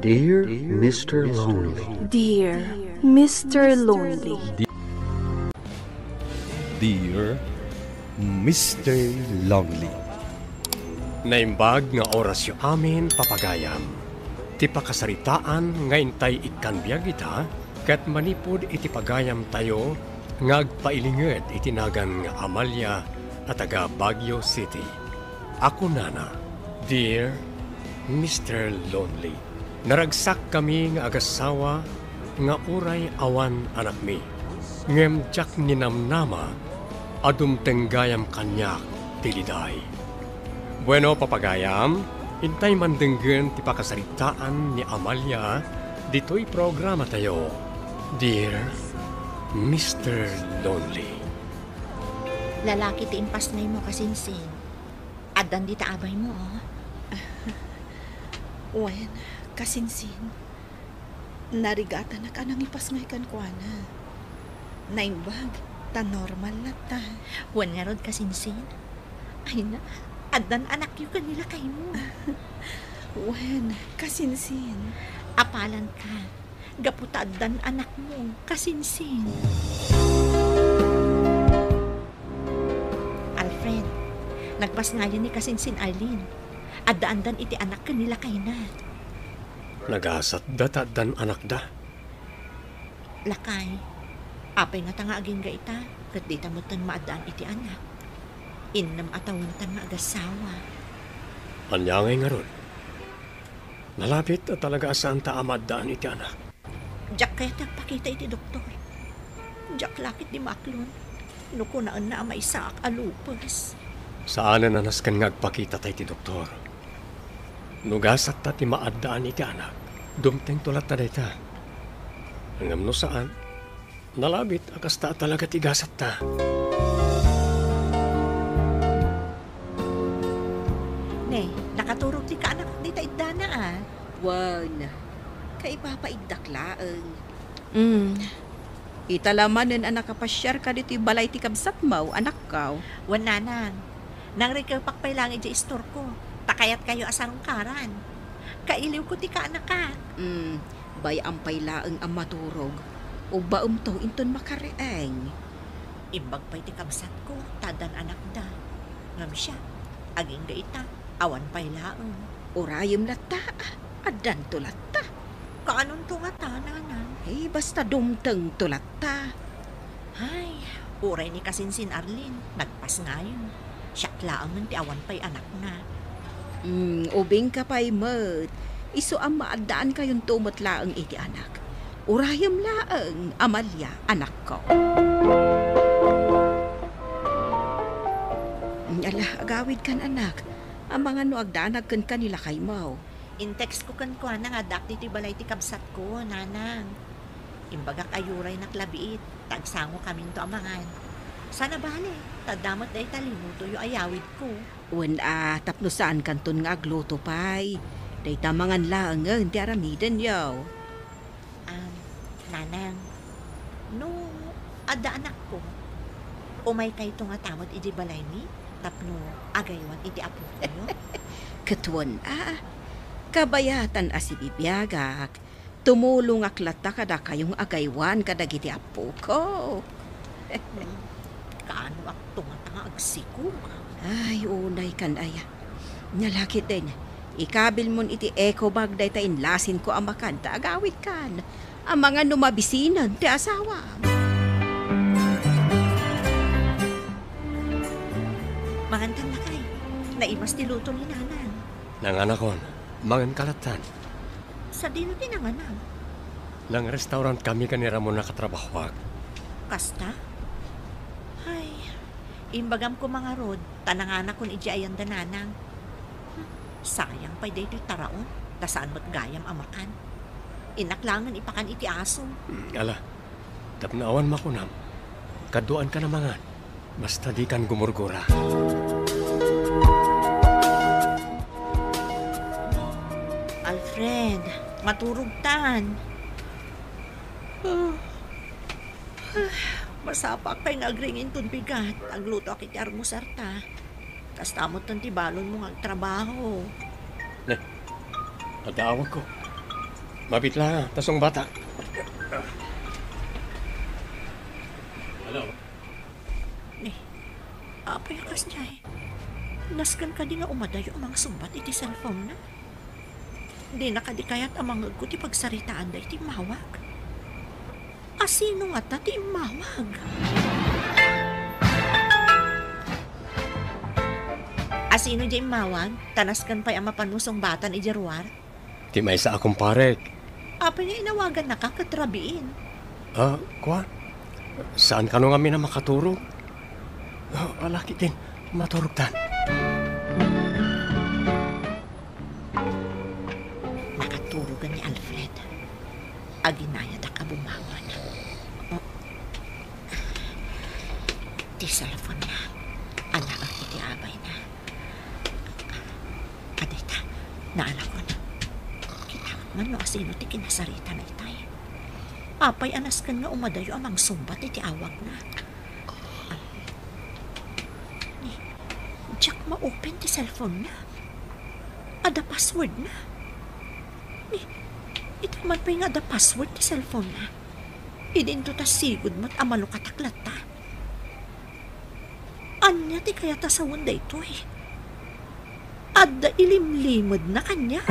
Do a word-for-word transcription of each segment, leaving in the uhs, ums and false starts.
Dear Mister Lonely. Dear Mister Lonely. Dear Mister Lonely. Naimbag nga orasyo amin, papagayam. Ti pakasaritaan nga intay ikkan biag ita, ket manipud iti pagayamtayo nga agpailinged iti nagan nga Amalia a taga Baguio City. A kunana, Dear Mister Lonely, naragsakkami nga agassawa nga uray awan anakmi, ngem diak ninamnama a dumteng gayam kaniak ti liday. Bueno, papagayam, intay man denggen ti pakasaritaan ni Amalia ditoy programatayo, Dear Mister Lonely. Lalaki ti impasngaymo, kasinsin. Addan dita abaymo, oh. Wen, kasinsin. Narigatanak a nangipasngay kenkuana. Naimbag, ta normal latta. Wen ngarud, kasinsin. Ay na, addan anakyo ken ni lakaymo. Wen, kasinsin. Apalanka, gapu ta addan anakmo, kasinsin. Alfred, nagpasngayen ni kasinsin Arlene. Addaandan iti anak ken ni lakayna. Nagasatda ta addan anakda. Lakay, apay ngata nga agingga ita, ket dita metten maaddaan iti anak? Innem a tawenta nga agassawa. Ania ngay ngarud? Nalabit a talaga a saanta a maaddaan iti anak. Diak kayat nga agpakita iti doktor. Diak la ketdi maaklon no kunaenna a maysaak a lupus. Saanen a nasken nga agpakitata iti doktor. No gasatta ti maaddaan iti anak, dumtengto latta dayta. Ngem no saan, nalabit a kasta a talaga ti gasatta. Ne, nakaturog ti kaanakak dita iddana, a. Wen, kaipapaigdak laeng. Mm. Ita la manen a nakapasiarka ditoy balay ti kabsatmo, anakko. Wen, nanang. Nangrikepak pay laeng idiay istorko, ta kayatkayo a sarungkaran. Kailiwko ti kaanakak. Mm, bay-am pay laeng a maturog. Ubbaemto inton makariing. Imbag pay ti kabsatko, ta addan anakda. Ngem siak, agingga ita, awan pay laeng. Urayem latta, addanto latta. Kaanonto ngata, nanang? Eh, basta dumtengto latta. Ay, uray ni kasinsin Arlene, nagpasngayen. Siak laengen ti awan pay anakna. Mm, ubingka pay met. Isu a maaddaankayon met laeng iti anak. Urayem laeng, Amalia, anakko. Mm, ala, agawidkan, anak. Amangan no agdanag kenka ni lakaymo. In-text ko kenkuana nga addaak ditoy balay ti kabsatko, nanang. Imbagak a uraynak la biit, ta agsangokaminto a mangan. Saan a bale, ta adda met dayta linutoyo a yawidko. Wen a, tapno saankanton nga agluto pay. Dayta mangan laengen ti aramidenyo. Am, nanang, no adda anakko, umaykayto ngata met idiay balaymi tapno agaywan iti apokoyo? Ket wen a, kabayatan a sibibiagak, tumulongak latta kadakayo nga agaywan kadagiti appoko. Hmm, kaanoakto ngata nga agsikog? Ay, unaykan aya. Nalakit din, ikabilmon iti eco bag dayta inlasinko a makan ta agawidkan. Amangan no mabisinen ti asawam. Mangankan, lakay. Naimas ti luto ni nanang. Nanganakon, manganka lattan. Sadino ti nanganak? Nang-restaurantkami ken ni Ramon a katrabahoak. Kasta? Ay, imbagam koma ngarud, ta nanganakon idiay ayan da nanang. Hmm, sayang pay daytoy taraon, ta saan met gayam a makan. Innak laengen ipakan iti aso. Hmm, ala, tapno awan makunam, kaduaankan a mangan. Basta dikan gumurgura. Alfred, maturogtan. Ah. Ah, masapaak pay nga agring inton bigat. Aglutoak iti almusarta. Kasta metten ti balonmo nga agtrabaho. Ne, adda awagko. Mabit la, ta sungbatak. Hello? Ni, apay a kasdiay? Nasken kadi nga umadayo a mangsungbat iti cellphone-na? Dina kadi kayat a mangngegko ti pagsaritaanda iti immawag? Asino ngata ti immawag? Asino diay immawag? Ta nasken pay a mapanmo sungbatan idiay ruar? Ti maysa a kumparek. Apay nga inawagannaka ket rabiin? Ah, kua? Saan kano ngamin a makaturog? Ah, ala ketdin, maturogtan. Nakaturogen ni Alfred. Aginayadak a bumangon. Ti cellphone-na. Alaek iti abayna. Adita, naalakon. Kitaek man no asino ti kinasaritana itay. Apay a nasken nga umadayo a mangsungbat iti awagna? Ni, diak ma-open ti cellphone-na. Adda password-na. Ni, ita man pay nga adda password ti cellphone-na. Idinto ta sigud met a malukatak latta. Ania ti kayat a sawen daytoy? Adda ilimlimedna kaniak.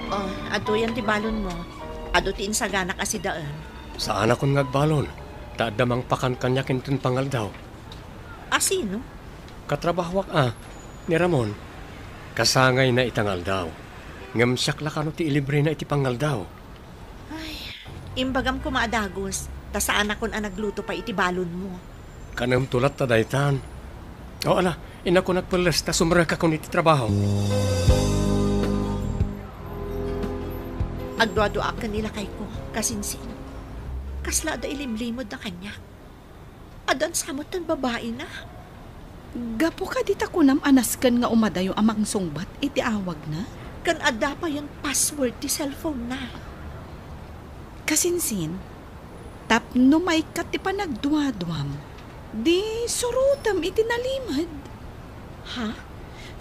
Oh, adtoyen ti balonmo. Adu ti insaganak a sidaem. Saanakon nga agbalon, ta adda mangpakan kaniak inton pangaldaw. Asino? Katrabahoak a, ni Ramon. Kasangayna ita nga aldaw. Ngem siak la kano ti ilibrena iti pangaldaw. Ay, imbagam koma a dagus, ta saanakon a nagluto pay iti balonmo. Kanemto latta daytan. O, ala, innakon agpelles ta sumrekakon iti trabaho. Agduaduaak ken ni lakayko, kasinsin. Kasla adda ilimlimedna kaniak. Addan sa metten babaina. Gapu kadi ta kunam a nasken nga umadayo a mangsungbat iti awagna? Ken adda payen password ti cellphone-na. Kasinsin, tapno maikkat ti panagduaduam, di surotem iti nalimed. Ha?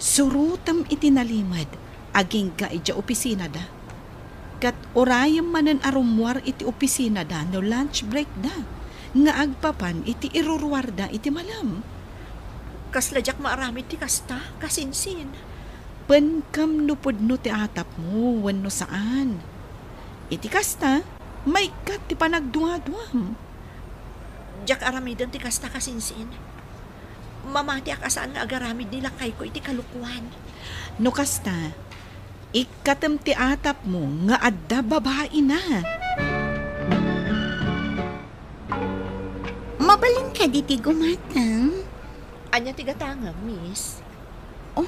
Surotem iti nalimed, agingga idiay opisinada. Ket urayem manen a rummuar iti opisinada no lunch breakda, nga agpapan iti iruruarda iti malem. Kasla diak maaramid ti kasta, kasinsin. Penkem no pudno ti atapmo wenno saan. Iti kasta, maikkat ti panagduaduam. Diak aramiden ti kasta, kasinsin. Mamatiak a saan nga agaramid ni lakayko iti kalokoan. No kasta, ikkatem ti atapmo nga adda babaina. Mabalin kadi ti gumatang? Ania ti gatangem, miss? Oh,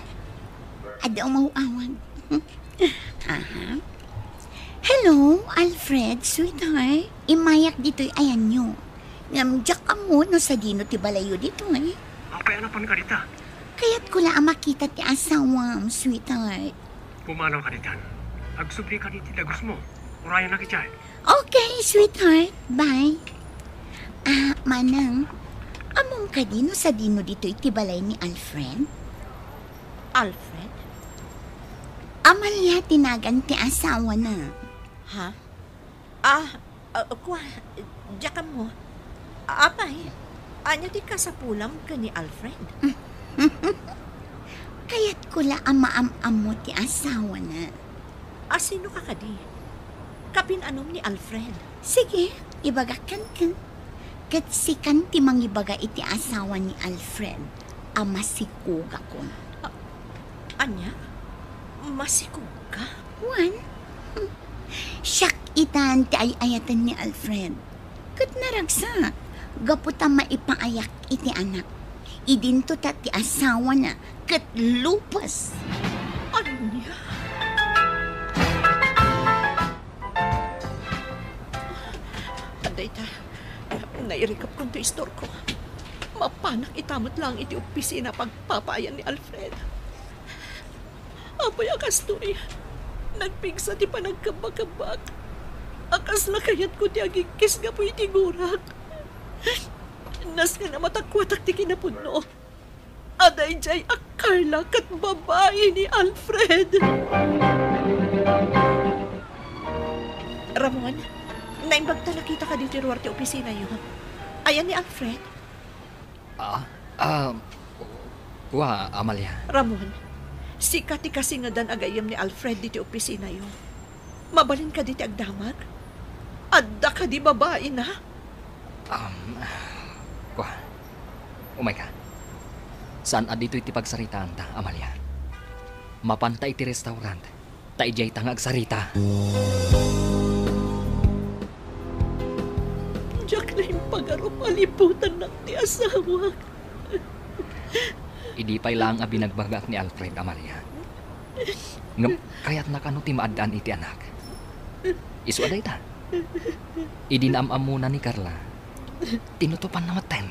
adda umaw-awag. Aha. Hello, Alfred, sweetheart. Immayak ditoy ayanyo. Ngem diak ammo no sadino ti balayyo ditoy. Apay a napan ka dita? Kayatko la a makita ti asawam, sweetheart. Pumanaw ka ditan. Agsubli ka iti dagusmo. Urayanak idiay. Okay, sweetheart. Bye. Ah, Manang, ammom kadi no sadino ditoy ti balay ni Alfred? Alfred? Amalia ti nagan ti asawana. Ha? Ah, ah, kua, diak ammo. Apay, ania ti kasapulam ken ni Alfred? Kayatko la a maam-ammo ti asawana. Asino ka kadi? Kapin-anom ni Alfred? Sige, ibagak kenka. Ket sikan ti mangibaga iti asawa ni Alfred a masikogakon. A-, ania? Masikogka? Wen, siak itan ti ay-ayaten ni Alfred. Ket naragsak, gapu ta maipaayak iti anak. Idinto ta ti asawana ket lupes. Ania? Adda ita, nairikepkon ti istorko. Mapanak ita met laeng iti opisina pagpapaayan ni Alfred. Apay a kastoy? Nagpigsa ti panagkebbakebbak a kasla kayatko ti agigkis gapu iti gurak. Nasken a matakuatak ti kinapudno a daydiay a Carla ket babai ni Alfred. Ramon, naimbag ta nakitaka ditoy ruar ti opisinayo. Ayan ni Alfred? Ah, ah, wa, Amalia. Ramon, sika ti kasingedan a gayyem ni Alfred ditoy opisinayo. Mabalin kadi ti agdamag? Adda kadi babaina? Um, kua, umayka. Saan a ditoy ti pagsaritaanta, Amalia. Mapanta iti restaurant, ta idiayta nga agsarita. Diak la impagarup a liputannak ti asawak. Idi pay laeng a binagbagaak ni Alfred, Amalia. Ngem kayatna kano ti maaddaan iti anak? Isu a dayta. Idi naam-ammona ni Carla, tinutopanna metten.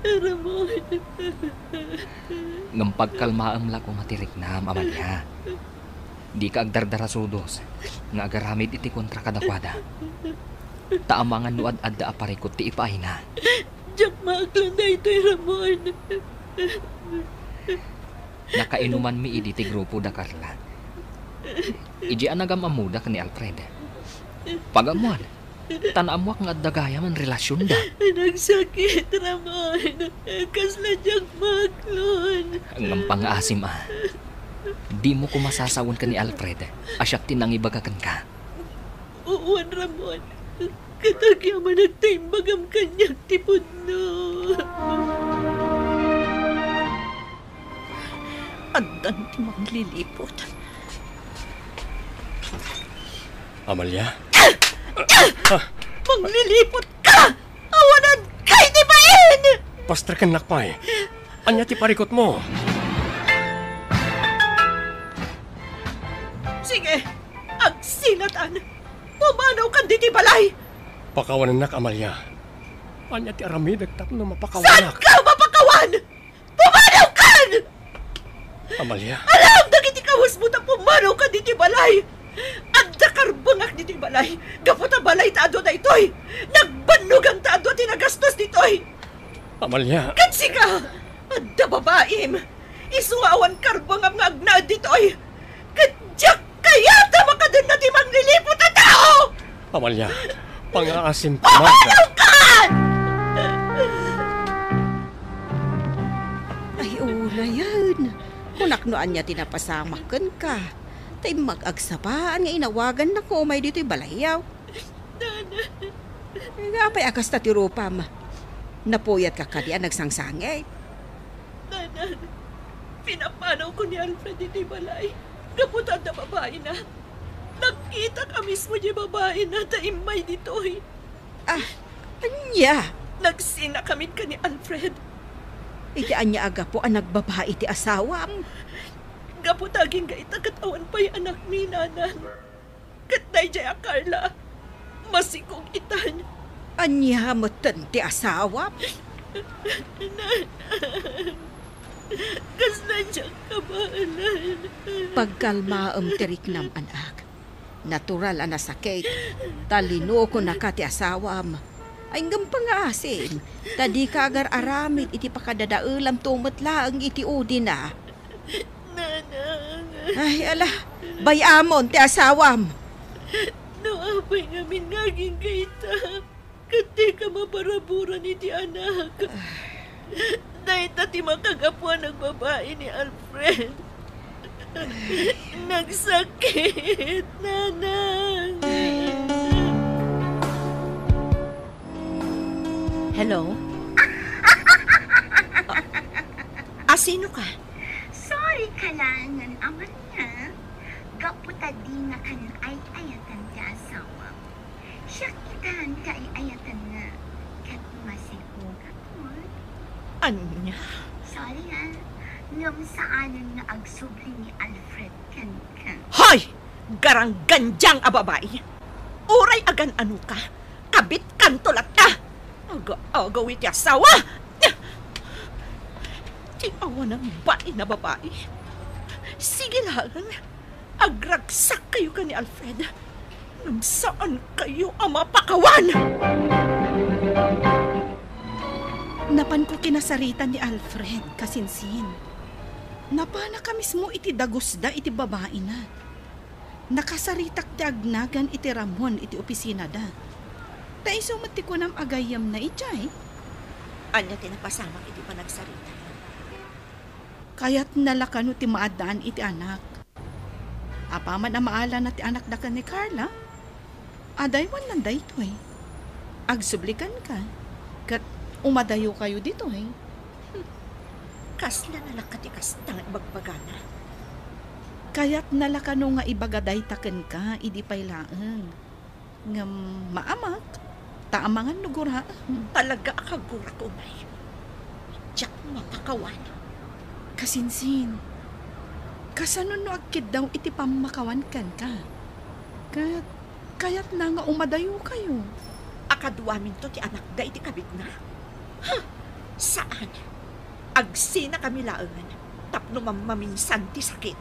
Ramon. Ngem pagkalmaem la koma ti riknam, Amalia. Dika agdardarasudos nga agaramid iti kontra kadakuada. Ta amangan no ad-adda a parikut ti ipaayna. Diak maaklon daytoy, Ramon. Nakainumanmi idi ti grupo da Carla. Idiay a nagam-ammoda ken ni Alfred. Pag-ammoan, ta naammoak nga adda gayam a relasionda. Nagsakit, Ramon. Kasla diak maaklon. Ngem pangngaasim a. Dimo koma sasawen ken ni Alfred a siak ti nangibaga kenka. Wen, Ramon. Ket agyamanak ta imbagam kaniak ti pudno. Addan ti mangliliput. Amalia? Mangliliput ka! Awananka iti bain! Pastrekennak pay. Ania ti parikutmo? Sige, agsilatan. Pumanawkan ditoy balay! Pakawanennak, Amalia. Ania ti aramidek tapno mapakawanak? Saanka mapakawan? Pumanawkan! Amalia. Aram dagiti kawesmo ta pumanawkan ditoy balay. Adda karbengak ditoy balay. Gapu ta balay ta adu daytoy. Nagbannogan ta adu ti nagastos ditoy. Amalia. Ket sika, adda babaim. Isu nga awan karbengam nga agnaed ditoy. Ket diak kayat a makadenna ti mangliliput a tao! Amalia, pangngaasim koma. Pumanawkan! Ay, unayen. Kunak no ania ti napasamak kenka. Ta immag agsabaan nga inawagannaka umay ditoy balayyo. Nanang. Nga apay a kasta ti rupam? Napuyatka kadi a nagsangsangit? Nanang, pinapanawko ni Alfred iti balay. Gapu ta adda babaina. Nakkitak a mismo diay babaina ta immay ditoy. Ah, ania? Nagsinakamin ken ni Alfred. Iti ania a gapu a nagbabai ti asawam? Gapu ta agingga ita ket awan pay anakmi, Nanang. Ket daydiay a Carla, masikog itan. Ania metten ti asawam? Nanang, kasla diak kabaelan. Pagkalmaem ti riknam, anak. Natural a nasakit, ta linukonaka ti asawam. Ay, ngem pangngaasim, ta dika agar-aramid iti pakadadaelamto met laeng iti udina. Nanang. Ay, ala, bay-amon ti asawam. No apay ngamin nga agingga ita, ket dika maparaburan iti anak. Dayta ti makagapu a nagbabai ni Alfred. Nagsakit, Nanang. Hello? Ah, ah, sino ka? Sorry ka lang, Amalia. Gapu ta dina kan ay-ayatan ti asawam. Siak itan ti ay-ayatanna, ket masikog a Ania? Sorry, ha. Ngem saanen nga agsubli ni Alfred kenka. Hoy! Garanggandiang a babai! Uray agan-anoka, kabitkanto latta! Aga-agaw iti asawa! Ti awanan bain a babai. Sige laeng. Agragsakkayo ken ni Alfred, ngem saankayo a mapakawan! Napanko kinasaritan ni Alfred, kasinsin. Napanak a mismo iti dagusda iti babaina. Nakasaritak ti agnagan iti Ramon iti opisinada. Ta isu met ti kunam a gayyemna idiay. Ania ti napasamak iti panagsarita? Kayatna la kano ti maaddaan iti anak. Apaman a maalana ti anakda ken ni Carla, adaywannan daytoy. Agsublikanka, ket umadayokayo ditoy. Kasla nalaka ti kasta nga ibagbagana? Kayatna la kano nga ibaga dayta kenka idi pay laeng. Ngem maamak, ta amangan no guraem. Talaga a kagurak unay. Diak mapakawan. Kasinsin, kasano no agkiddaw iti pammakawan kenka? Ket kayatna nga umadayokayo. A kaduaminto ti anakda iti kabitna? Ha! Saan. Agsinakami laengen tapno mammaminsan ti sakit.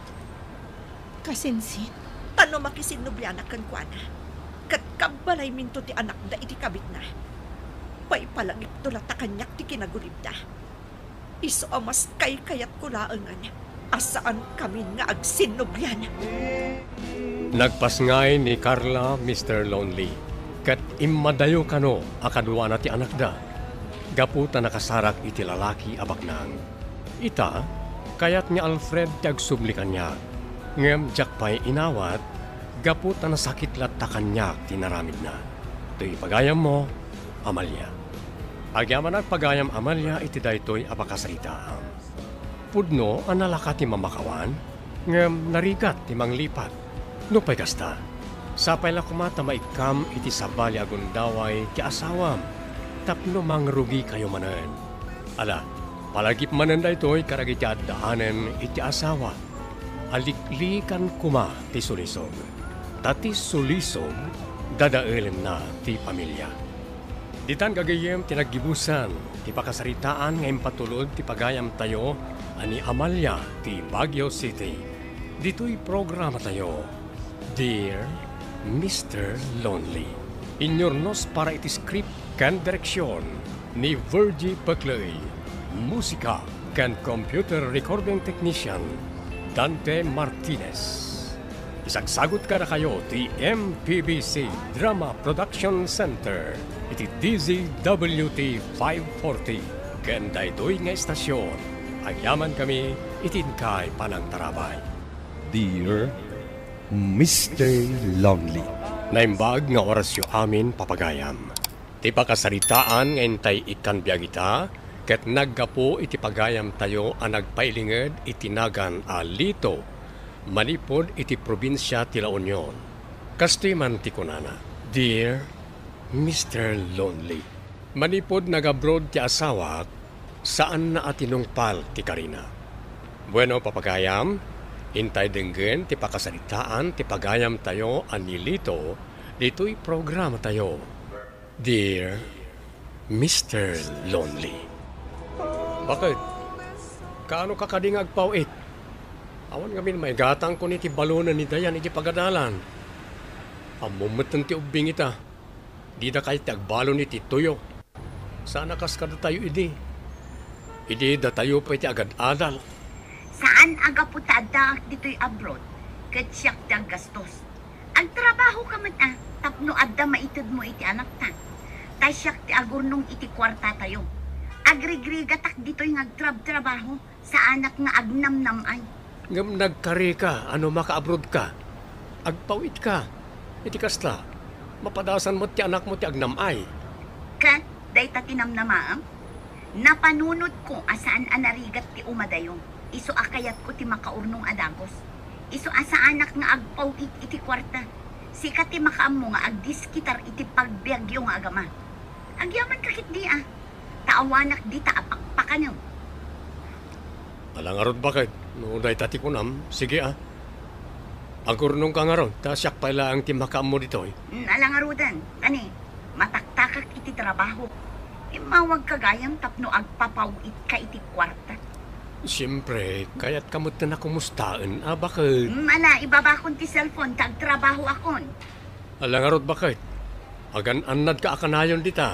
Kasinsin. Ta no makisinnublianak kenkuana, ket kabbalayminto ti anakda iti kabitna, paipalangipto latta kaniak ti kinaguribda. Isu a mas kaykayatko laengen a saankamin nga agsinnublian. Nagpasngay ni Carla, Mister Lonely, ket immadayo kano a kaduana ti anakda, gapu ta nakasarak iti lalaki a baknang. Ita, kayat ni Alfred ti agsubli kaniak, ngem diak pay inawat gapu ta nasakit latta kaniak ti naramidna. Toy ipagayammo, Amalia. Agyamanak pagayam, Amalia, iti daytoy a pakasaritaam. Pudno a nalaka ti mamakawan, ngem narigat ti manglipat. Nupay kasta, sapay la koma ta maikkam iti sabali a gundaway ti asawam tapno mangrugikayo manen. Ala, palagip manen daytoy kadagiti addaanen iti asawa. Aliklikan koma ti sulisog, ta ti sulisog dadaelenna ti pamilia. Ditan gagayyem ti naggibusan ti pakasaritaan nga impatulod ti pagayamtayo a ni Amalia ti Baguio City. Ditoy programatayo, Dear Mister Lonely. Inyurnos para iti script ken direksion ni Virgie Pecley. Musika ken computer recording technician, Dante Martinez. Isagsagut kadakayo ti M P B C Drama Production Center iti D Z W T five forty. Ken daytoy nga istasyon, agyamankami iti inkay panangtarabay. Dear Mister Lonely. Naimbag nga orasyo amin, papagayam. Ti pakasaritaan nga intay ikkan biag ita, ket naggapu iti pagayamtayo a nagpailinged iti nagan a Lito, manipud iti probinsia ti La Union. Kastoy man ti kunana, Dear Mister Lonely, manipud nag-abroad ti asawak, saanna a tinungpal ti karina. Bueno, papagayam, intay denggen ti pakasaritaan ti pagayamtayo a ni Lito ditoy programatayo. Dear Mister Lonely. Baket? Kaano ka kadi nga agpaw-it? Awan ngamin maigatangko ni ti balonen ni Dayan iti pagadalan. Ammom metten ti ubbing ita. Dida kayat ti agbalon iti tuyo. Saan a kas kadatayo idi. Idi datayo pay ti agad-adal. Saan a gapu ta addaak ditoy abroad, ket siak ti aggastos. Agtrabaho ka met a, tapno adda maitedmo iti anakta. Ta siak ti agurnong iti kuartatayo. Agrigrigatak ditoy nga agtrabtrabaho, saanak nga agnamnam-ay. Ngem nagkari ka a no makaabroad ka, agpaw-it ka. Iti kasta, mapadasan met ti anakmo ti agnam-ay. Ket dayta ti namnamaem? Napanunotko a saan a narigat ti umadayo. Isu a kayatko ti makaurnong a dagus. Isu a saanak nga agpaw-it iti kuarta. Sika ti makaammo nga agdiskitar iti pagbiagyo nga agama. Agyamanka ketdi a. Ta awanak dita a pakpakanem. Ala ngarud, baket, no dayta ti kunam, sige a. Agurnongka ngarud, ta siak pay laeng ti makaammo ditoy. Mm, ala ngaruden, kani, mataktakak iti trabaho. Immawagka gayam tapno agpapaw-itka iti kuarta. Siempre, kayatka metten a kumustaen a, baket. Mm, ala, ibabakon ti cellphone ta agtrabahoakon. Ala ngarud, baket. Agan-annadka a kanayon dita.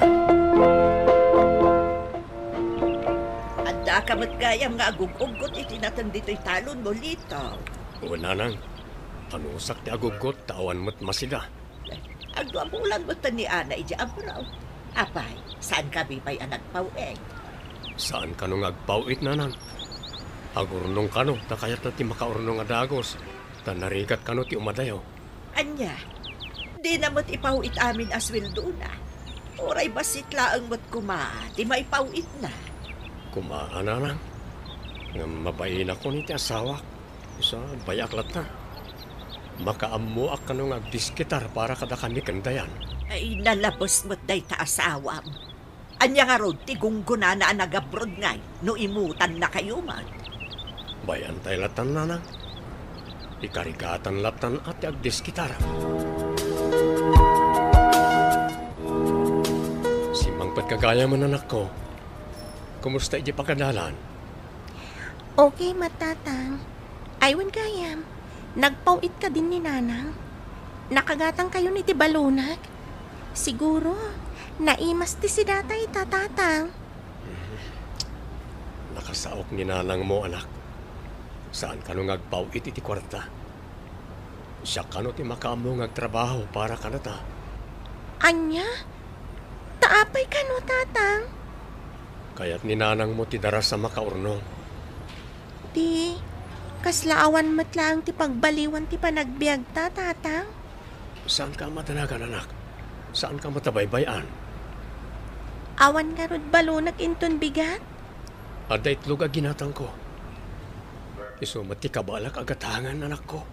Ka met gayam nga agug-uggot iti nateng ditoy talonmo, Lito. Wen, nanang. Anusak ti aguggot ta awan met masida. Agduabulan met ni Ana idiay abraw. Apay, saan kami pay a nagpaw-it? Saan kano nga agpaw-it, nanang? Agurnong kano, ta kayatna ti makaurnong a dagus, ta narigat kano ti umadayo. Ania, dina met ipaw-it amin a sueldona? Uray bassit laeng met koma ti maipaw-itna. Koma, nanang. Ngem mabainakon iti asawak. Isu a, bay-ak latta. Makaammoak kano nga agdiskitar para kadakami ken Dayan. Ay, nalabes met dayta asawam. Ania ngarud ti gunggonana a nag-abroad ngay no imutanna kayo met? Bay-antay latta, nanang. Ikarigatan lattan a ti agdiskitar. Simmangpet ka gayam, anakko. Kumusta idi pagadalan? Okay met, Tatang. Ay, wen gayam, nagpaw-it kadin ni Nanang? Nakagatang kayon iti balonek? Siguro, naimas ti sidata ita, Tatang. Nakasaok ni nanangmo, anak. Saan kano nga agpaw-it iti kuarta? Siak kano ti makaammo nga agtrabaho para kanata. Ania? Ta apay kano, Tatang? Kayat ni nanangmo ti daras a makaurnong. Di, kasla awan met laeng ti pagbaliwan ti panagbiagta, Tatang? Saanka a madanagan, anak. Saanka met a baybay-an. Awan ngarud balonek inton bigat? Adda itlog a ginatangko. Isu met ti kabaelak a gatangen, anakko.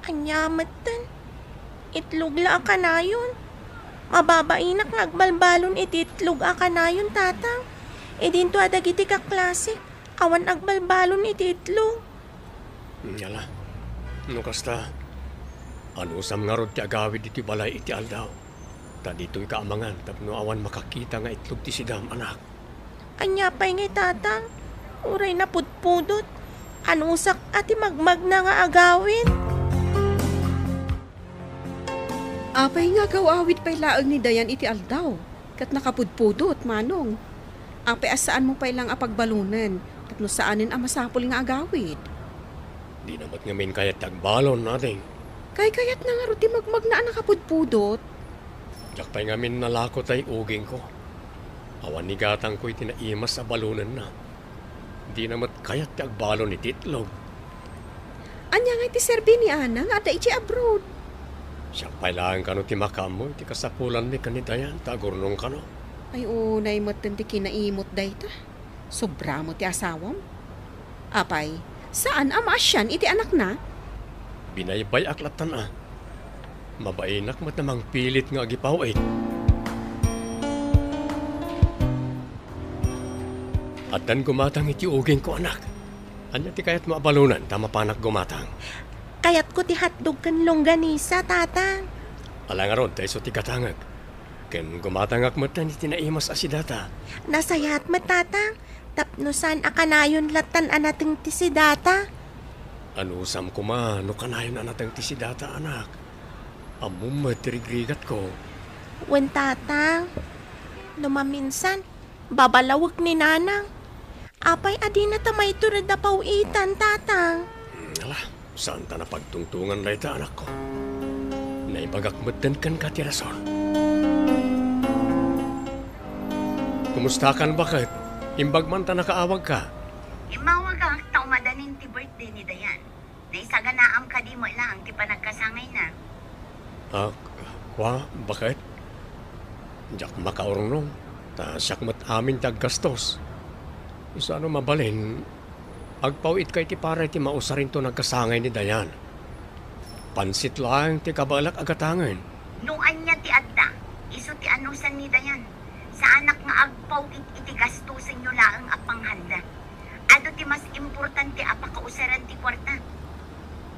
Ania metten? Itlog la a kanayon. Mababainak nga agbalbalon iti itlog a kanayon, Tatang. Idinto a dagiti kaklasik, awan agbalbalon iti itlog. Ala, no kasta, anusam ngarud ti agawid iti balay iti aldaw? Ta ditoyka a mangan tapno awan makakita nga itlog ti sidam, anak. Ania pay ngay, Tatang? Uray napudpudot. Anusak a ti magmagna nga agawid. Apay nga agaw-awid pay laeng ni Dayan iti aldaw, ket nakapudpudot, Manong? Apay a saanmo pay laeng a pagbalonen tapno saanen a masapul nga agawid? Dina met ngamin kayat ti agbalon, ading. Kaykayatna ngarud ti magmagna a nakapudpudot? Diak pay ngamin nalako tay ugingko. Awan ni gatangko iti naimas a balonenna. Dina met kayat ti agbalon iti itlog. Ania ngay ti serbi ni Ana nga adda idiay abroad? Siak pay laeng kano ti makaammo iti kasapulanmi ken ni Dayan ta agurnong kano. Ay, unay metten ti kinaimut dayta. Sobra met ti asawam. Apay, saan a maasian iti anakna? Binaybay-ak lattan a. Mabainak met a mangpilit nga agipaw-it. Addan gumatang iti ugingko, anak. Ania ti kayatmo a balonen ta mapanak gumatang? Kayatko ti hotdog ken longganisa, Tatang. Ala ngarud, ta isu ti gatangek. Ken gumatangak metten iti naimas a sidata. Nasayaat met, Tatang, tapno saan a kanayon lattan a nateng ti sidata. Anusam koma no kanayon a nateng ti sidata, anak. Ammom met ti rigrigatko. Wen, Tatang, no maminsan, babalawek ni Nanang. Apay a dinata maitured a paw-itan, Tatang? Hmm, ala, saanta napagtungtongan dayta, anakko. Naibagak metten kenka ti rason. Kumustakan, baket? Imbag man ta nakaawagka. Immawagak ta umadanin ti birthday ni Dayan. Naisaganaam kadi met laeng ti panagkasangayna? Ah, kua, baket? Diak makaurnong, ta siak met amin ti aggastos. Isu a no mabalin, agpaw-itka iti para iti mausarinto nagkasangay ni Dayan. Pansit laeng ti kabaelak a gatangen. No ania ti adda, isu ti anusan ni Dayan. Saanak nga agpaw-it iti gastosenyo laeng a panghanda. Adu ti mas importante a pakausaran ti kuarta.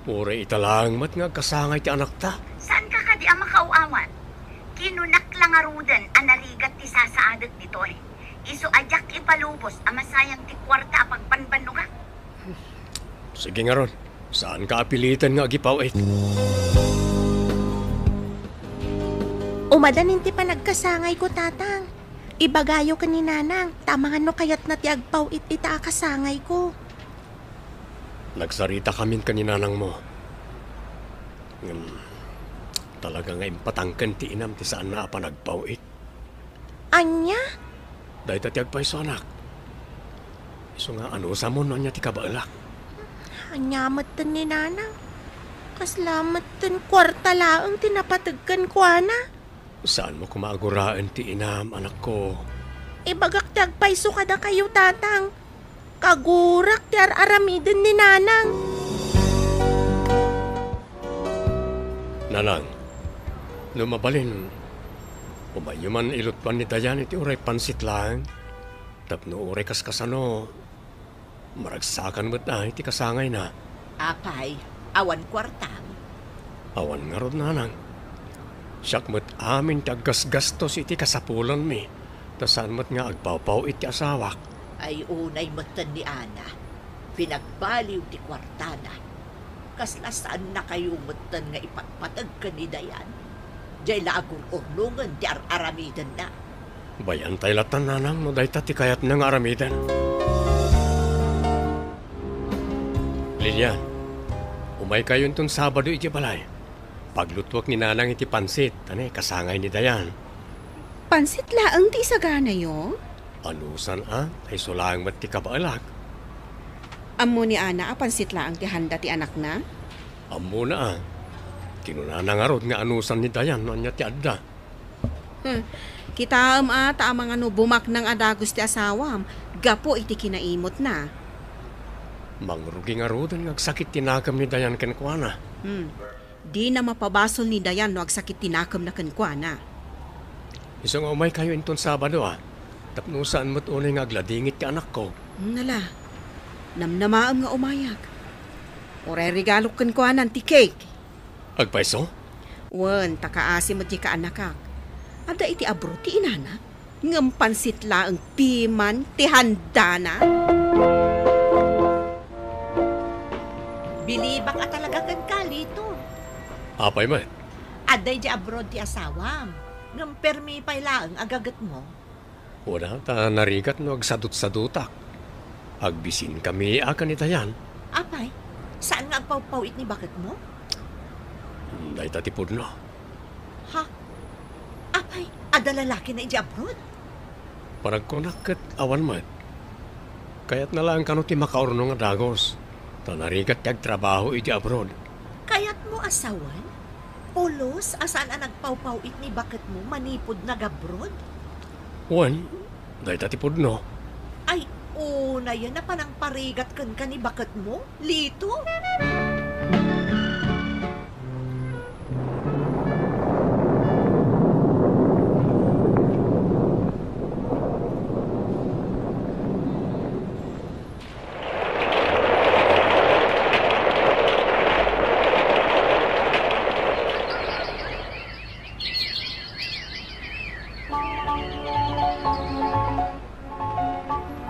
Uray ita laeng met nga agkasangay ti anakta. Saanka kadi a makaaw-awat? Kinunak la ngaruden a narigat ti sasaadek ditoy. Isu a diak ipalubos a masayang ti kuarta a pagbanbannogak. Sige ngarud, saanka a piliten nga agipaw-it. Umadanin ti panagkasangayko, Tatang. Ibagayo ken ni Nanang, ta amangan no kayatna ti agpaw-it ita a kasangayko. Nagsaritakamin ken ni Nanangmo. Ngem, talaga nga impatangken ti inam ti saanna a panagpaw-it. Ania? Dayta ti agpayso, anak. Isu nga, anusamon no ania ti kabaelak. Ania metten ni Nanang? Kasla metten kuarta laeng ti napateg kenkuana. Saanmo koma a guraen ti inam, anakko. Ibagak ti agpayso kadakayo, Tatang. Kagurak ti ar-aramiden ni Nanang. Nanang, no mabalin, umayyo man ilutpan ni Dayan iti uray pansit laeng. Tapno uray kaskasano, maragsakan met a iti kasangayna. Apay, awan kuartam? Awan ngarud, Nanang. Siak met amin ti aggasgastos iti kasapulanmi, ta saan met nga agpawpaw-it ti asawak. Ay, unay metten ni Ana, pinagbaliw ti kuartana. Kasla saannakayo metten nga ipagpateg ken ni Dayan? Diay la agur-urnongen ti ar-aramidenna. Bay-antay latta, Nanang, no dayta ti kayatna nga aramiden. Lilian, umaykayo inton Sabado iti balay. Paglutuek ni Nanang iti pansit, ania, kasangay ni Dayan. Pansit laeng ti isaganayo? Anusan a, ta isu laeng met ti kabaelak. Ammo ni Ana a pansit laeng ti handa ti anakna? Ammona a. Kinunana ngarud nga anusan ni Dayan no ania ti adda. Hmm. Kitaem a, ta amangan no bumaknang a dagus ti asawam gapu iti kinaimutna. Mangrugi ngaruden nga agsakit ti nakem ni Dayan kenkuana. Hmm. Dina mapabasol ni Dayan no agsakit ti nakemna kenkuana. Isu nga umaykayo inton Sabado a, tapno saan met unay nga agladingit ti anakko. Hmm, ala. Namnamaem nga umayak. Uray regalok kenkuana ti cake. Agpayso? Wen, ta kaasi met diay kaanakak. Adda iti abroad ti inana, ngem pansit laeng piman ti handana. Bilibak a talaga kenka, Lito. Apay met? Adda idiay abroad ti asawam, ngem permi pay laeng a gagetmo. Wen a, ta narigat no agsadutsadutak. Agbisinkami a ken ni Dayan. Apay, saan nga agpawpaw-it ni baketmo? Dayta ti pudno. Ha? Apay, adda lalakina idiay abroad? Panagkunak ket awan met. Kayatna laeng kano ti makaurnong a dagus, ta narigat ti agtrabaho idiay abroad. Kayatmo a sawen? Pulos a saan a nagpawpaw-it ni baketmo manipud nag-abroad? Wen, dayta ti pudno. Ay, unayen a panangparigat kenka ni baketmo, Lito?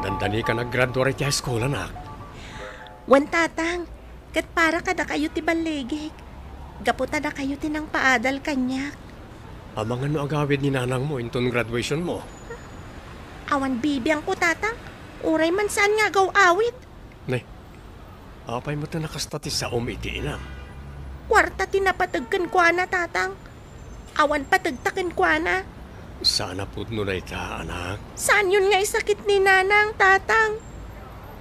Dandani ka naggraduar iti high school, anak. Wen, Tatang, ket para kadakayo ti balligik, gapu ta dakayo ti nangpaadal kaniak. Amangan no agawid ni nanangmo inton graduationmo? Awan bibiangko, Tatang. Uray man saan nga agaw-awid. Nay, apay met a nakasta ti saom iti inam? Kuarta ti napateg kenkuana, Tatang. Awan pategta kenkuana. Saan a pudno dayta, anak. Saanyon nga isakit ni Nanang, Tatang.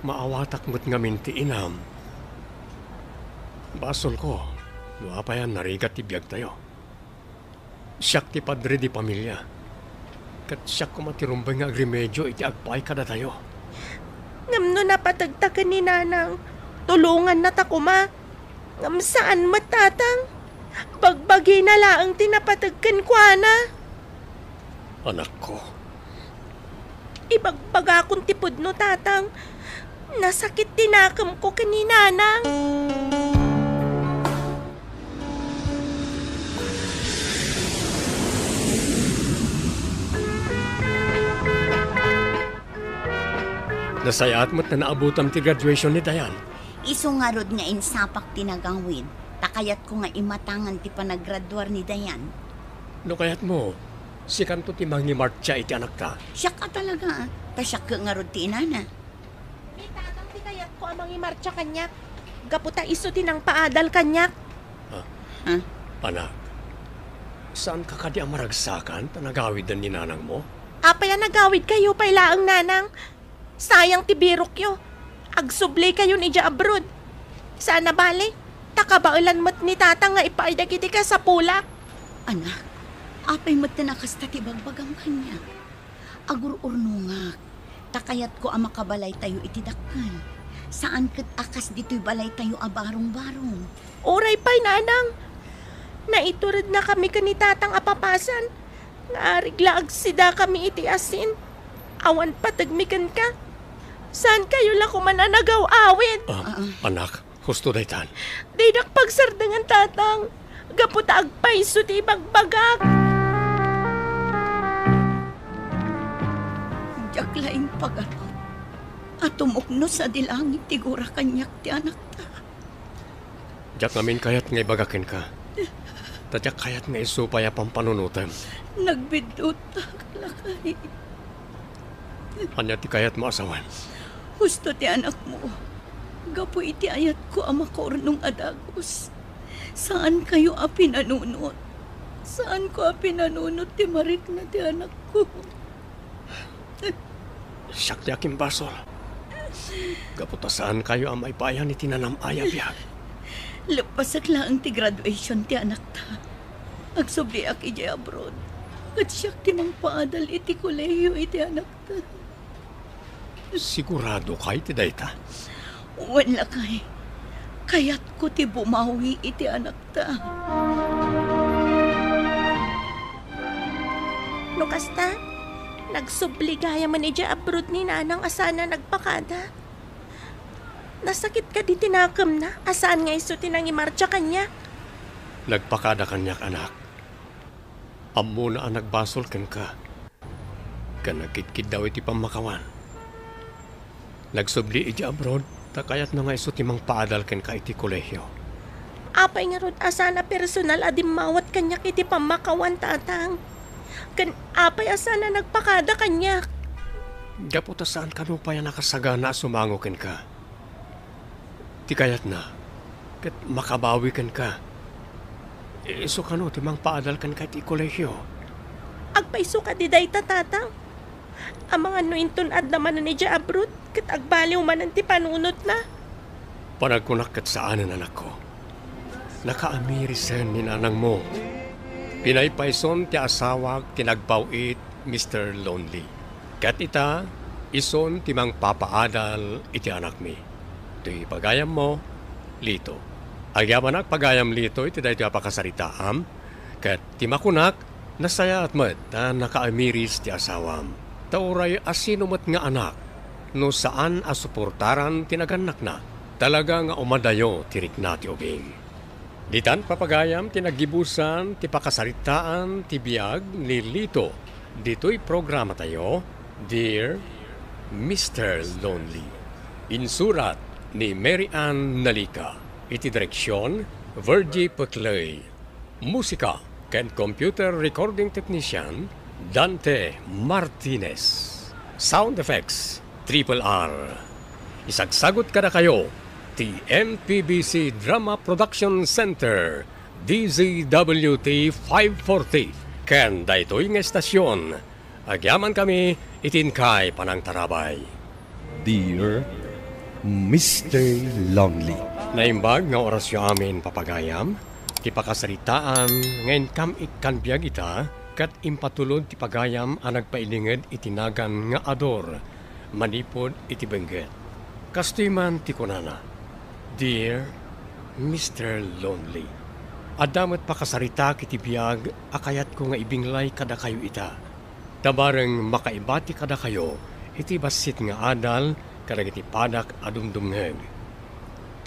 Maawatak met ngamin ti inam. Basolko no apay a narigat ti biagtayo. Siak ti padre di pamilia, ket siak koma ti rumbeng nga agremedio iti agpaay kadatayo. Ngem no napategta ken ni Nanang, tulongannata koma. Ngem saan met, Tatang. Bagbagina laeng ti napateg kenkuana. Anakko. Ibagbagakon ti pudno, Tatang. Nasakit ti nakemko ken ni Nanang. Nasayaat met a naabutam ti graduation ni Dayan. Isu ngarud nga insapak ti nagawid, ta kayatko nga imatangan ti panagraduar ni Dayan. No kayatmo, Sikanto ti mangimartsa iti anakta. Siak a talaga, ta siak ngarud ti inana. Ni tatang ti kayatko a mangimartsa kaniak, gapu ta isu ti nangpaadal kaniak. Ah. Ah. Anak, saanka kadi a maragsakan ta nagawiden ni nanangmo? Apay a nagawidkayo pay laeng, nanang? Sayang ti birokyo. Agsublikayon idiay abroad. Saan a bale, ta kabaelan met ni tatang nga ipaay dagiti kasapulak. Anak, apay met ti nakasta ti bagbagam kaniak? Agur-urnongak, ta kayatko a makabalaytayo iti dakkel. Saan ket a kas ditoy balaytayo a barong-barong. Uray pay, nanang. Naiturednakami ken ni tatang a papasan. Nga arig la agsidakami iti asin. Awan pategmi kenka. Saankayo la koma a nagaw-awid. Ah, ah, anak, husto daytan. Dinak pagsardengan, tatang. Gapu ta agpayso ti ibagbagak. Diak la impagarup a tumukno sadi langit ti gura kaniak ti anakta. Diak ngamin kayat nga ibaga kenka. Ta diak kayat nga isu pay a pampanunotem. Nagbiddutak, lakay. Ania ti kayatmo a sawen? Husto ti anakmo. Gapu iti ayatko a makaurnong a dagus. Saankayo a pinanunot. Saanko a pinanunot ti marikna ti anakko. Siak ti akimbasol. Gapu ta saankayo a maipayan iti nanam-ay a biag. Leppasek laeng ti graduation ti anakta. Agsubliak idiay abroad. Ket siak ti mangpaadal iti kolehiyo iti anakta. Siguradoka iti dayta? Wen, lakay. Kayatko ti bumawi iti anakta. No kasta, nagsubli gayamen idiay abroad ni nanang a saan a nagpakada. Nasakit kadi ti nakemna a saan nga isu ti nangimartsa kaniak? Nagpakada kaniak, anak. Ammona a nagbasol kenka. Ken nagkidkiddaw iti pammakawan. Nagsubli idiay abroad, ta kayatna nga isu ti mangpaadal kenka iti kolehio. Apay ngarud a saan a personal a dimmawat kaniak iti pammakawan, tatang? Ken apay a saan a nagpakada kaniak? Gapu ta saanka nupay a nakasagana a sumango kenka. Ti kayatna, ket makabawi kenka. Isu kano ti mangpaadal kenka iti kolehio. Agpayso kadi dayta, tatang? Amangan no inton adda manen idiay abroad, ket agbaliw manen ti panunotna. Panagkunak ket saanen, anakko. Nakaamirisan ni nanangmo. Pinaypayson ti asawak ti nagpaw-it, Mister Lonely. Ket ita, isun ti mangpapaadal iti anakmi. Toy pagayammo, Lito. Agyamanak pagayam, Lito, iti daytoy a pakasaritaam, ket ti makunak, nasayaat met ta nakaamiris ti asawam. Ta uray asino met nga anak, no saan a suportaran ti nagannakna, talaga nga umadayo ti rikna ti ubing. Ditan, papagayam, ti naggibusan ti pakasaritaan ti biag ni Lito ditoy programatayo, Dear Mister Lonely. Insurat ni Mary Ann Nalica. Iti direksion, Virgie Peclay. Musika ken computer recording technician, Dante Martinez. Sound effects, Triple R. Isagsagut kadakayo ti M P B C Drama Production Center, D Z W T five forty, ken daytoy nga estasion. Agyamankami iti inkay panangtarabay. Dear Mister Lonely. Naimbag nga orasyo amin, papagayam, ti pakasaritaan nga inkam ikkan biag ita, ket impatulod ti pagayam a nagpailinged iti nagan nga Ador manipud iti bengget. Kastoy man ti kunana, Dear Mister Lonely, adda met pakasaritak iti biag a kayatko nga ibinglay kadakayo ita. Ta bareng makaibati kadakayo iti bassit nga adal kadagiti padak a dumdumngeg.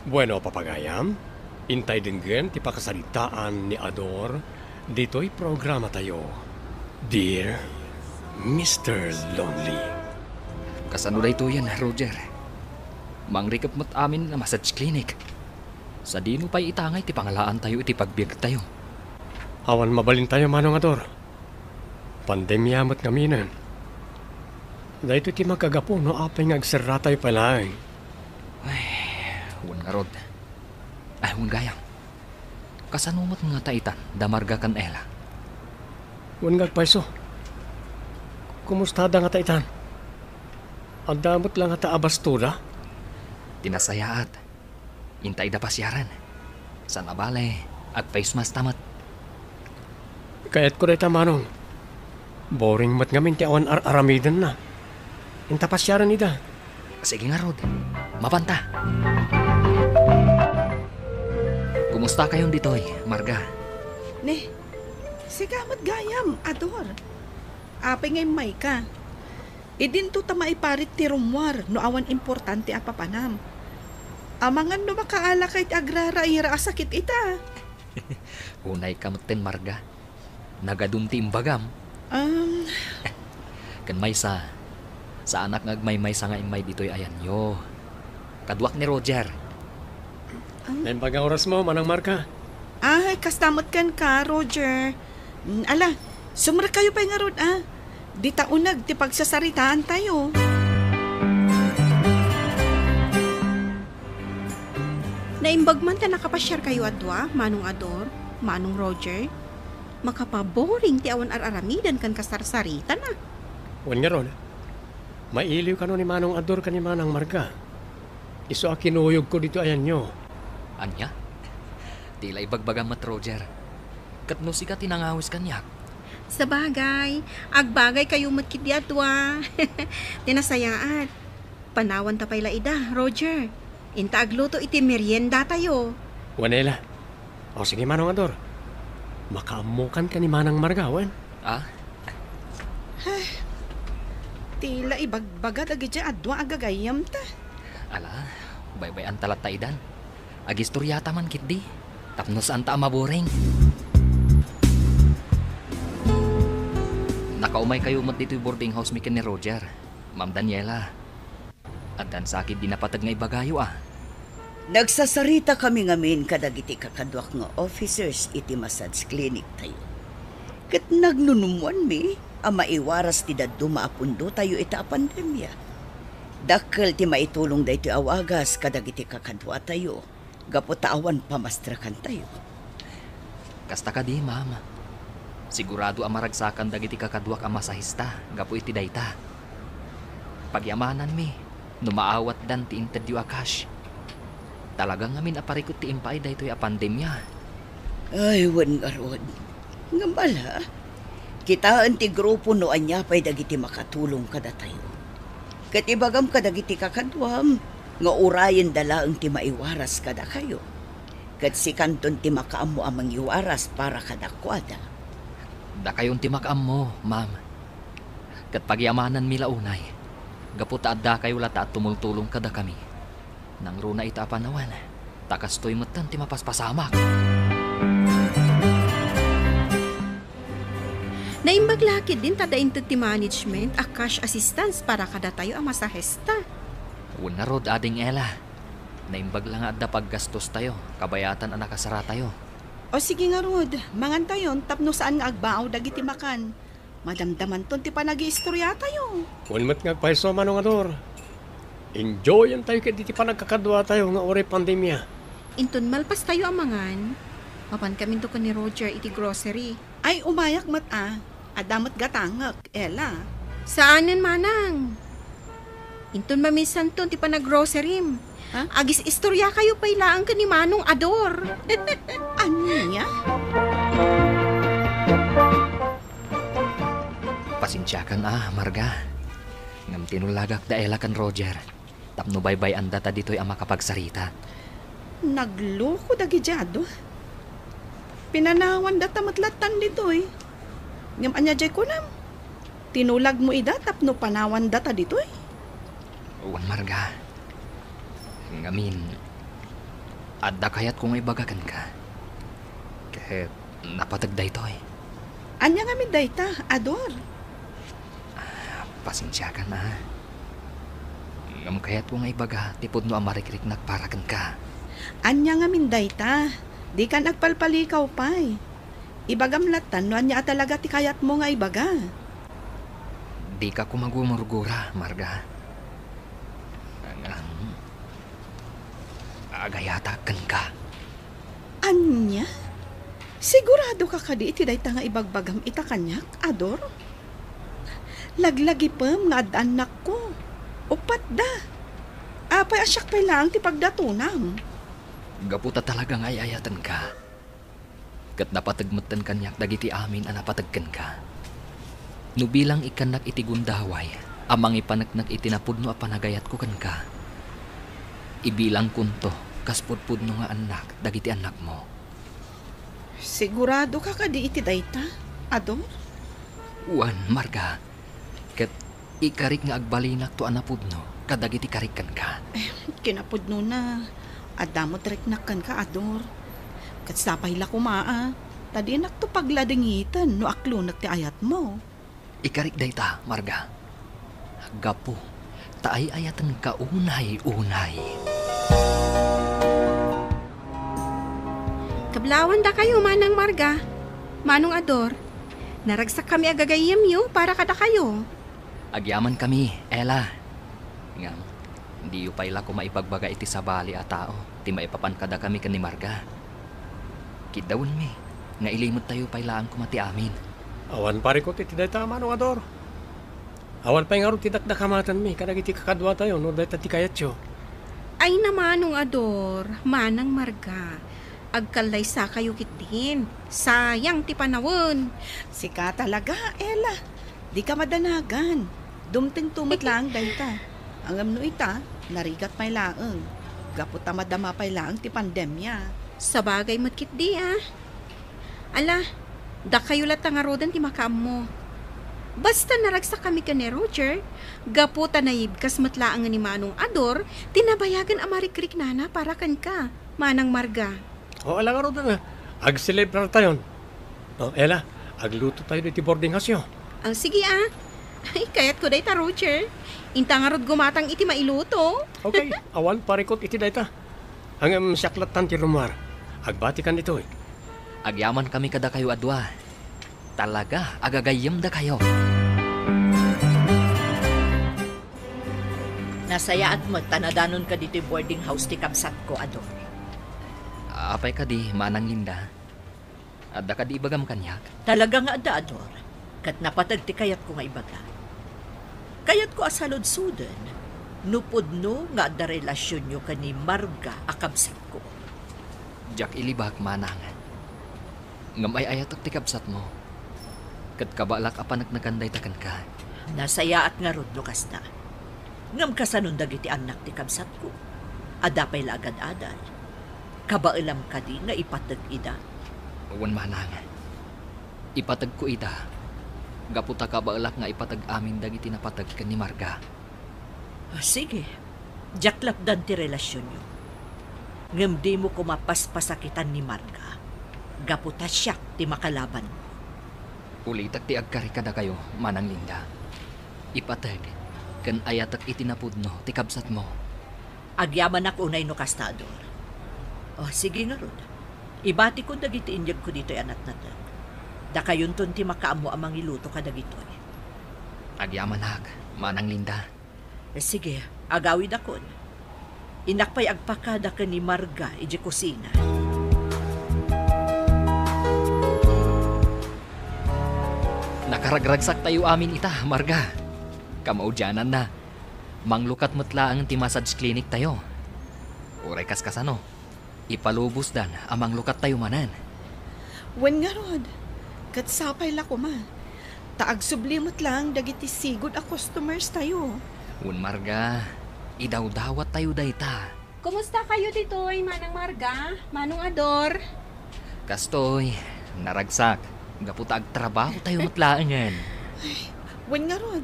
Bueno, papagayam, intay denggen ti pakasaritaan ni Ador ditoy programatayo, Dear Mister Lonely. Kasano daytoyen, Roger? Mangrikep met amin a massage clinic. Sadino pay itangay ti pangalaantayo iti pagbiagtayo? Awan mabalintayo, Manong Ador. Pandemia met ngaminen. Daytoy ti makagapu no apay nga agserratayo pay laeng. Ay, wen ngarud. Ay, wen gayam. Kasano met ngata itan da Marga ken Ella? Wen nga agpayso. Kumustada ngata itan? Adda met la ngata a bastoda? Ti nasayaat, inta ida pasiaren. Saan a bale, agpaysmasta met. Kayatko dayta, Manong. Boring met ngamin ti awan ar-aramidenna. Inta pasiaren ida. Sige ngarud, mapanta. Kumustakayon ditoy, Marga? Ne, sika met gayam, Ador. Apay nga immayka? Idinto ta maiparit ti rummuar no awan importante a papanam. Amangan no makaalakay ti agraraira a sakit ita. Unayka metten, Marga. Nagadun ti imbagam. Um, Ken maysa, saanak nga agmaymaysa nga immay ditoy ayanyo. Kaduak ni Roger. Naimbag nga orasmo, Manang Marga. Ay, kasta met kenka, Roger. Mm, ala, sumrekkayo pay ngarud, a. Dita uneg ti pagsasaritaantayo. Naimbag man ta nakapasiarkayo a dua, Manong Ador, Manong Roger. Makapaboring ti awan ar-aramiden ken kasarsaritana. Wen ngarud, mailiw kano ni Manong Ador ken ni Manang Marga. Isu a kinuyogko ditoy ayanyo. Ania? Ti la ibagbagam met, Roger. Ket no sika ti nangawis kaniak? Sabagay, agbagaykayo met ketdi a dua. Ti nasayaat, panawanta pay la ida, Roger. Inta agluto iti meriendatayo. Wen, Ella. O, sige, Manong Ador. Makaammokan ken ni Manang Marga, wen? Ah? Ay, ti la ibagbaga dagiti a dua a gagayyemta. Ala, baybay-anta latta idan. Agistoriata man ketdi, tapno saanta a maboring. Nakaumaykayo met ditoy boarding house mi ken ni Roger, Ma'am Daniela. Addan sa ketdi napateg nga ibagayo a. Nagsasaritakami ngamin kadagiti kakaduak nga officers iti massage clinic tayo. Ket nagnunummoanmi a maiwaras ti dadduma a pundotayo ita a pandemia. Dakkel ti maitulong daytoy a wagas kadagiti kakaduatayo gapu ta awan pamastrekantayo. Kasta kadi, ma'am. Sigurado a maragsakan dagiti kakaduak a masahista gapu iti dayta. Pagiamananmi no maawatdan ti intedyo a cash. Talaga ngamin a parikut ti impaay daytoy a pandemia. Ay, wen ngarud. Ngem ala, kitaen ti grupo no ania pay dagiti makatulong kadatayo. Ket ibagam kadagiti kakaduam nga urayenda laeng ti maiwaras kadakayo. Ket sikanton ti makaammo a mangiwaras para kadakuada. Dakayon ti makaammo, ma'am. Ket pagiamananmi la unay, gapu ta addakayo latta a tumultulong kadakami. Nangruna ita a panawen, ta kastoy metten ti mapaspasamak. Naimbag la ketdin ta adda inted ti management a cash assistance para kadatayo a masahista. Wen ngarud, Ading Ella. Naimbag la nga adda paggastostayo, kabayatan a nakasaratayo. O sige ngarud, mangantayon tapno saan nga agbaaw dagiti makan. Madamdamanton ti panagiistoriatayo. Wen met nga agpayso, Manong Ador. Enjoyantayo ketdi ti panagkakaduatayo nga uray pandemia. Inton malpastayo a mangan, mapankaminto ken ni Roger iti grocery. Ay, umayak met a. Adda met gatangek, Ella. Saanen, manang. Inton mamisanton ti panaggrocerim. Ha? Agis-istoriakayo pay laeng ken ni Manong Ador. Ania? Pasensiakan a, Marga. Ngem tinulagak da Ella ken Roger tapno baybay-andata ditoy a makapagsarita. Nagloko dagiti adu. Pinanawandata met lattan ditoy. Ngem ania diay kunam? Tinulagmo ida tapno panawandata ditoy? Wen, Marga. Ngamin, adda kayatko nga ibaga kenka. Ket napateg daytoy. Ania ngamin dayta, Ador? Ah, pasensiakan a. Ngem kayatko nga ibaga ti pudno a marikriknak para kenka. Ania ngamin dayta? Dikan agpalpalikaw pay. Ibagam latta no ania a talaga ti kayatmo nga ibaga. Dika koma gumurgura, Marga. Ngem, agayatak kenka. Ania? Siguradoka kadi iti dayta nga ibagbagam ita kaniak, Ador? Laglagipem nga adda annakko. Uppat da. Apay a siak pay laeng ti pagdatonam? Gapu ta talaga nga ay-ayatenka. Ket napateg metten kaniak dagiti amin a napateg kenka. No bilang ikkannak iti gundaway a mangipaneknek iti napudno a panagayatko kenka, ibilangkonto kas pudpudno nga annak dagiti annakmo. Siguradoka kadi iti dayta, Ador? Wen, Marga. Ket ikarik nga agbalinakto a napudno kadagiti karik kenka. Eh, kinapudnona, adda met riknak kenka, Ador. Ket sapay la koma a, ta dinakto pagladingiten no aklonek ti ayatmo. Ikarik dayta, Marga. Gapu ta ay-ayatenka unay-unay. Kablawan dakayo, Manang Marga, Manong Ador. Naragsakkami a gagayyemyo para kadakayo. Agyamankami, Ella. Ngem, diyo pay la koma ipagbaga iti sabali a tao ti maipapan kadakami ken ni Marga. Kiddawenmi nga ilimettayo pay laeng koma ti amin. Awan parikut iti dayta, Manong Ador. Awan pay ngarud ti dakdakamatenmi kadagiti kakaduatayo no dayta ti kayatyo. Ay, Manong Ador, Manang Marga, agkallaysakayo ketdin. Sayang ti panawen. Sika talaga, Ella. Dika madanagan. Dumtengto met laeng dayta. Ngem no ita, narigat pay laeng. Gapu ta madama pay laeng ti pandemia. Sabagay met ketdi, a. Ala, dakayo latta ngaruden ti makaammo. Basta naragsakkami ken ni Roger, gapu ta naibkas met laengen ni Manong Ador ti nabayagen a marikriknana para kenka, Manang Marga. O, ala ngaruden, a. Agselebrartayon. O, Ella, aglutotayo iti boarding house-yo. Ah, sige, a. Ay, kayatko dayta, Roger. Inta ngarud gumatang iti mailuto. Okay, awan parikut iti dayta. Ngem siak lattan ti rumuar. Agbatikan ditoy. Agyamankami kadakayo a dua. Talaga a gagayyemdakayo. Nasayaat met ta nadanonka ditoy boarding house ti kabsatko, Ador. Apay kadi, Manang Linda? Adda kadi ibagam kaniak? Talaga nga adda, Ador. Ket napateg ti kayatko nga ibaga. Kayatko a saludsoden no pudno nga adda relasionyo ken ni Marga a kabsatko. Diak ilibak, Manang. Ngem ay-ayatek ti kabsatmo. Ket kabaelak a paneknekan dayta kenka. Nasayaat ngarud no kasta. Ngem kasanon dagiti annak ti kabsatko? Adda pay la agad-adal. Kabaelam kadi nga ipateg ida? Wen, Manang. Ipategko ida. Gapu ta kabaelak nga ipateg amin dagiti napateg ken ni Marga. Ah, sige. Diak lapdan ti relasionyo. Ngem dimo koma paspasakitan ni Marga. Gapu ta siak ti makalabanmo. Ulitek ti agkari kadakayo, Manang Linda. Ipateg ken ayatek iti napudno ti kabsatmo. Agyamanak unay no kasta, Ador. O, sige ngarud. Ibatikon dagiti inyegko ditoy a natnateng. Dakayonton ti makaammo a mangiluto kadagitoy. Agyamanak, Manang Linda. Sige, agawidakon. Innak pay agpakada ken ni Marga idiay kusina. Nakaragragsaktayo amin ita, Marga. Kamaudiananna, manglukat met laeng ti massage clinic tayo. Uray kas kasano, ipalubosdan a manglukattayo manen. Wen ngarud, ket sapay la koma, ta agsubli met laeng dagiti sigud a customers tayo. Wen, Marga, idawdawattayo dayta. Kumusta kayo ditoy, Manang Marga, Manong Ador? Kastoy, naragsak. Gapu ta agtrabaho tayo met laengen. Ay, wen ngarud,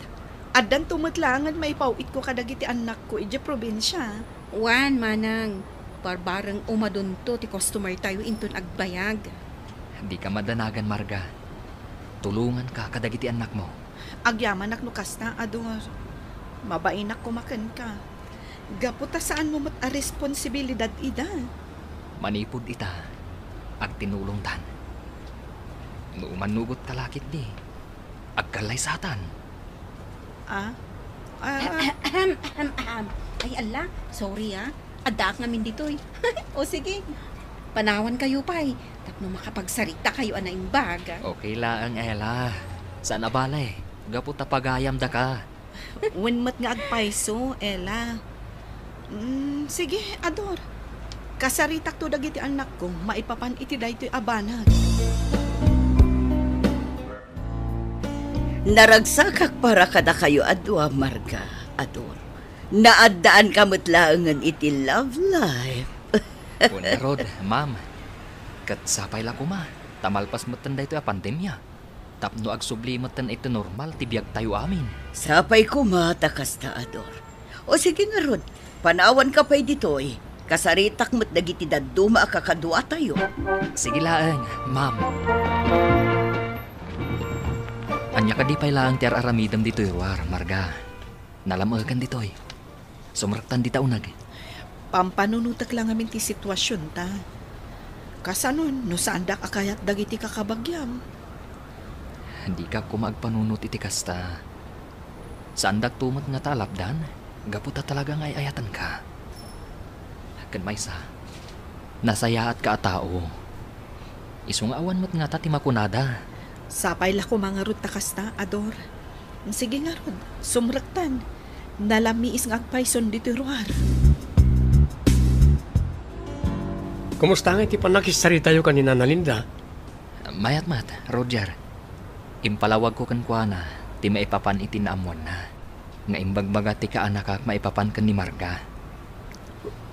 addanto met laengen maipaw-itko kadagiti annakko idiay probinsia. Wen, Manang, barbareng umadunto ti customer tayo inton agbayag. Dika madanagan, Marga. Tulonganka kadagiti annakmo. Agyamanak no kasta, Ador. Mabainak koma kenka. Gapu ta saanmo met a responsibilidad ida. Manipud ita, agtinulongtan. No umannugot ka la ketdi, agkallaysatan. Ah? Ah? Ahem, ahem, ahem. Ay, ala, sorry, ah. Addaak ngamin ditoy. O sige, panawan kayo pay, tapno makapagsarita kayo a naimbag. Okay laeng, Ella. Saan a bale, gapu ta pagayam daka. Wen met nga agpayso, Ella. Mm, sige, Ador. Kasaritakto dagiti annakko maipapan iti daytoy a banag. Naragsakak para kadakayo a dua, Marga, Ador. Naaddaanka met laengen iti love life. Wen ngarud, ma'am. Ket sapay la koma, ta malpas metten daytoy a pandemia. Tapno agsubli metten iti normal ti biagtayo amin. Sapay koma ta kasta, Ador. O sige ngarud, panawanka pay ditoy. Kasaritak met dagiti dadduma a kakaduatayo. Sige laeng, ma'am. Ania kadi pay laeng ti ar-aramidem ditoy ruar, Marga? Nalam-ekan ditoy. Sumrektan dita uneg. Pampanunotek la ngamin ti situasionta. Kasano no saandak a kayat dagiti kakabagiam? Dika koma agpanunot iti kasta. Saandakto met ngata a lapdan, gapu ta talaga nga ay-ayatenka. Ken maysa, nasayaatka a tao. Isu nga awan met ngata ti makunada. Sapay la koma ngarud ta kasta, Ador. Sige ngarud, sumrektan. Nalamiis nga agpayson ditoy ruar. Kumusta nga iti pannakisaritayo ken ni Nana Linda? Mayat met, Roger. Impalawagko kenkuana ti maipapan iti naammoanna nga imbagbaga ti kaanakak maipapan ken ni Marga.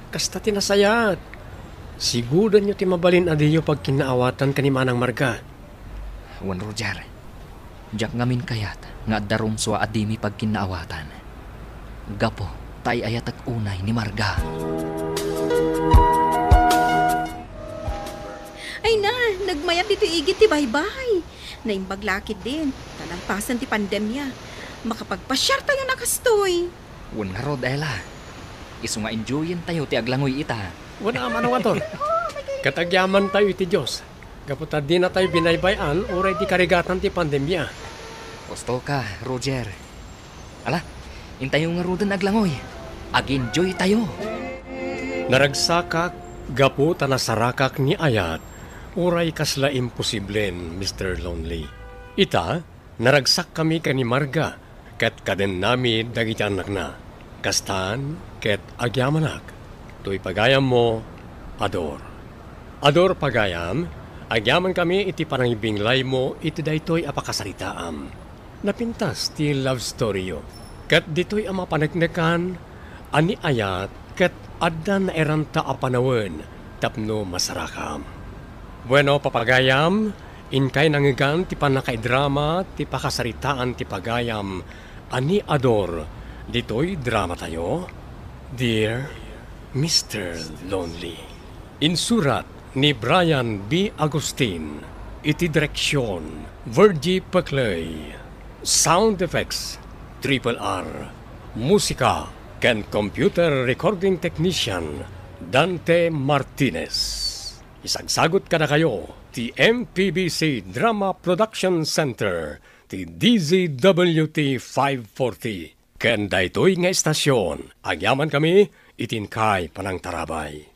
Kasta ti nasayaat. Sigudanyo ti mabalin a diyo pagkinnaawatan ken ni Manang Marga. Wen, Roger, diak ngamin kayat nga adda rumsua a dimi pagkinnaawatan. Gapu ta ay-ayatek unay ni Marga. Ay na, nagmayat ditoy igid ti baybay. Naimbag la ketdin, ta nalpasen ti pandemia. Makapagpasiartayon a kastoy. Wen ngarud, Ella. Isu nga enjoyentayo ti aglangoy ita. Wen a mano, Ador. Ket agyamantayo iti Dios, gapu ta dinatayo binaybay-an uray di karigatan ti pandemia. Husto ka, Roger. Ala, intayo ngaruden aglangoy. Ag-enjoytayo. Naragsakak gapu ta nasarakak ni ayat, uray kasla imposiblen, Mister Lonely. Ita, naragsakkami ken ni Marga, ket kadennami dagiti annakna. Kastan, ket agyamanak. Toy pagayammo, Ador. Ador pagayam, agyamankami iti panangibinglaymo iti daytoy a pakasaritaam. Napintas ti love story-yo. Ket ditoy a mapaneknekan a ni ayat ket adda nairanta a panawen tapno masarakam. Bueno, papagayam, inkay nangngegan ti pannakaidrama ti pakasaritaan ti pagayam a ni Ador ditoy dramatayo, Dear Mister Lonely. Insurat ni Brian B. Agustin, iti direksion, Virgie Peclay. Sound effects, Triple R. Musika ken computer recording technician, Dante Martinez. Isagsagut kadakayo ti M P B C Drama Production Center, ti D Z W T five forty. Ken daytoy nga istasion, agyamankami iti inkay panangtarabay.